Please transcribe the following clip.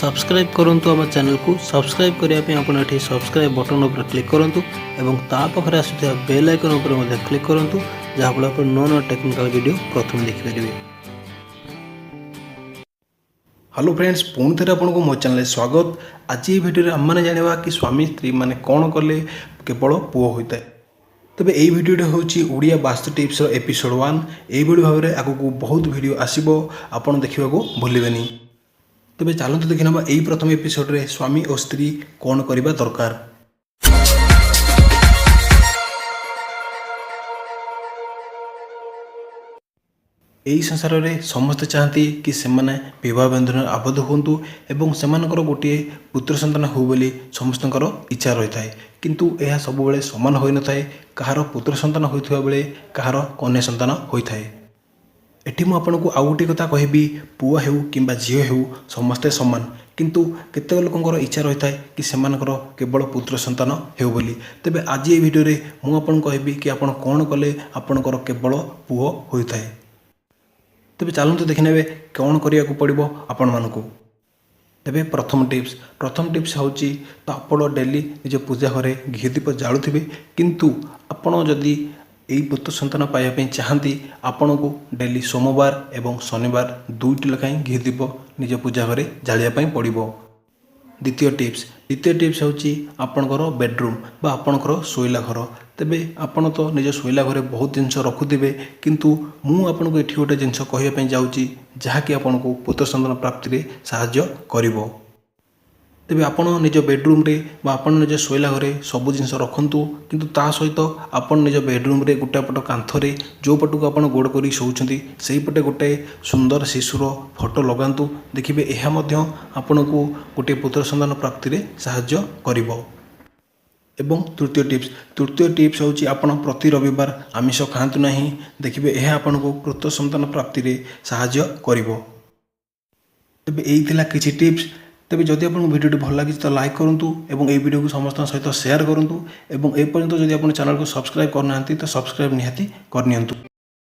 Subscribe କରନ୍ତୁ ଆମ ଚ୍ୟାନେଲକୁ। ସବସ୍କ୍ରାଇବ୍ କରିବା ପାଇଁ ଆପଣ ଏଠି ସବସ୍କ୍ରାଇବ୍ ବଟନ୍ ଉପରେ କ୍ଲିକ୍ କରନ୍ତୁ ଏବଂ ତା ପାଖରେ ଆସୁଥିବା ବେଲ୍ ଆଇକନ୍ ଉପରେ ମଧ୍ୟ କ୍ଲିକ୍ କରନ୍ତୁ, ଯାହାଫଳରେ ଆପଣ ନୂଆ ନୂଆ ଟେକ୍ନିକାଲ୍ ଭିଡ଼ିଓ ପ୍ରଥମେ ଦେଖିପାରିବେ। ହ୍ୟାଲୋ ଫ୍ରେଣ୍ଡସ୍, ପୁଣି ଥରେ ଆପଣଙ୍କୁ ମୋ ଚ୍ୟାନେଲରେ ସ୍ୱାଗତ। ଆଜି ଏହି ଭିଡ଼ିଓରେ ଆମେମାନେ ଜାଣିବା କି ସ୍ୱାମୀ ସ୍ତ୍ରୀମାନେ କ'ଣ କଲେ କେବଳ ପୁଅ ହୋଇଥାଏ। ତେବେ ଏହି ଭିଡ଼ିଓଟି ହେଉଛି ଓଡ଼ିଆ ବାସ୍ତୁ ଟିପ୍ସର ଏପିସୋଡ଼ 1। ଏଇଭଳି ଭାବରେ ଆଗକୁ ବହୁତ ଭିଡ଼ିଓ ଆସିବ, ଆପଣ ଦେଖିବାକୁ ଭୁଲିବେନି। ତେବେ ଚାଲନ୍ତୁ ଦେଖିନେବା ଏହି ପ୍ରଥମ ଏପିସୋଡ଼ରେ ସ୍ୱାମୀ ଓ ସ୍ତ୍ରୀ କ'ଣ କରିବା ଦରକାର। ଏହି ସଂସାରରେ ସମସ୍ତେ ଚାହାନ୍ତି କି ସେମାନେ ବିବାହ ବନ୍ଧନରେ ଆବଦ୍ଧ ହୁଅନ୍ତୁ ଏବଂ ସେମାନଙ୍କର ଗୋଟିଏ ପୁତ୍ର ସନ୍ତାନ ହେଉ ବୋଲି ସମସ୍ତଙ୍କର ଇଚ୍ଛା ରହିଥାଏ। କିନ୍ତୁ ଏହା ସବୁବେଳେ ସମାନ ହୋଇନଥାଏ। କାହାର ପୁତ୍ର ସନ୍ତାନ ହୋଇଥିବା ବେଳେ କାହାର କନ୍ୟା ସନ୍ତାନ ହୋଇଥାଏ। ଏଠି ମୁଁ ଆପଣଙ୍କୁ ଆଉ ଗୋଟିଏ କଥା କହିବି, ପୁଅ ହେଉ କିମ୍ବା ଝିଅ ହେଉ, ସମସ୍ତେ ସମାନ। କିନ୍ତୁ କେତେକ ଲୋକଙ୍କର ଇଚ୍ଛା ରହିଥାଏ କି ସେମାନଙ୍କର କେବଳ ପୁତ୍ର ସନ୍ତାନ ହେଉ ବୋଲି। ତେବେ ଆଜି ଏହି ଭିଡ଼ିଓରେ ମୁଁ ଆପଣଙ୍କୁ କହିବି କି ଆପଣ କ'ଣ କଲେ ଆପଣଙ୍କର କେବଳ ପୁଅ ହୋଇଥାଏ। ତେବେ ଚାଲନ୍ତୁ ଦେଖିନେବେ କ'ଣ କରିବାକୁ ପଡ଼ିବ ଆପଣମାନଙ୍କୁ। ତେବେ ପ୍ରଥମ ଟିପ୍ସ ହେଉଛି ତ ଆପଣ ଡେଲି ନିଜ ପୂଜା ଘରେ ଘିଅ ଦୀପ ଜାଳୁଥିବେ। କିନ୍ତୁ ଆପଣ ଯଦି ଏଇ ପୁତ୍ର ସନ୍ତାନ ପାଇବା ପାଇଁ ଚାହାନ୍ତି, ଆପଣଙ୍କୁ ଡେଲି ସୋମବାର ଏବଂ ଶନିବାର ଦୁଇଟି ଲେଖାଏଁ ଘିଅ ଦୀପ ନିଜ ପୂଜା ଘରେ ଜାଳିବା ପାଇଁ ପଡ଼ିବ। ଦ୍ୱିତୀୟ ଟିପ୍ସ ହେଉଛି ଆପଣଙ୍କର ବେଡ଼ରୁମ୍ ବା ଆପଣଙ୍କର ଶୋଇଲା ଘର। ତେବେ ଆପଣ ତ ନିଜ ଶୋଇଲା ଘରେ ବହୁତ ଜିନିଷ ରଖୁଥିବେ, କିନ୍ତୁ ମୁଁ ଆପଣଙ୍କୁ ଏଠି ଗୋଟେ ଜିନିଷ କହିବା ପାଇଁ ଯାଉଛି, ଯାହାକି ଆପଣଙ୍କୁ ପୁତ୍ର ସନ୍ତାନ ପ୍ରାପ୍ତିରେ ସାହାଯ୍ୟ କରିବ। ତେବେ ଆପଣ ନିଜ ବେଡ଼ରୁମ୍ରେ ବା ଆପଣ ନିଜ ଶୋଇଲା ଘରେ ସବୁ ଜିନିଷ ରଖନ୍ତୁ, କିନ୍ତୁ ତା ସହିତ ଆପଣ ନିଜ ବେଡ଼ରୁମ୍ରେ ଗୋଟାଏ ପଟ କାନ୍ଥରେ, ଯେଉଁ ପଟକୁ ଆପଣ ଗୋଡ଼ କରି ଶୋଉଛନ୍ତି, ସେଇପଟେ ଗୋଟେ ସୁନ୍ଦର ଶିଶୁର ଫଟୋ ଲଗାନ୍ତୁ। ଦେଖିବେ, ଏହା ମଧ୍ୟ ଆପଣଙ୍କୁ ଗୋଟିଏ ପୁତ୍ର ସନ୍ତାନ ପ୍ରାପ୍ତିରେ ସାହାଯ୍ୟ କରିବ। ଏବଂ ତୃତୀୟ ଟିପ୍ସ ହେଉଛି ଆପଣ ପ୍ରତି ରବିବାର ଆମିଷ ଖାଆନ୍ତୁ ନାହିଁ। ଦେଖିବେ, ଏହା ଆପଣଙ୍କୁ ପୁତ୍ର ସନ୍ତାନ ପ୍ରାପ୍ତିରେ ସାହାଯ୍ୟ କରିବ। ତେବେ ଏଇ ଥିଲା କିଛି ଟିପ୍ସ। ତେବେ ଯଦି ଆପଣଙ୍କୁ ଭିଡ଼ିଓଟି ଭଲ ଲାଗିଛି ତ ଲାଇକ୍ କରନ୍ତୁ ଏବଂ ଏହି ଭିଡ଼ିଓକୁ ସମସ୍ତଙ୍କ ସହିତ ସେୟାର କରନ୍ତୁ ଏବଂ ଏପର୍ଯ୍ୟନ୍ତ ଯଦି ଆପଣ ଚ୍ୟାନେଲକୁ ସବସ୍କ୍ରାଇବ୍ କରିନାହାନ୍ତି ତ ସବସ୍କ୍ରାଇବ୍ ନିହାତି କରିନିଅନ୍ତୁ।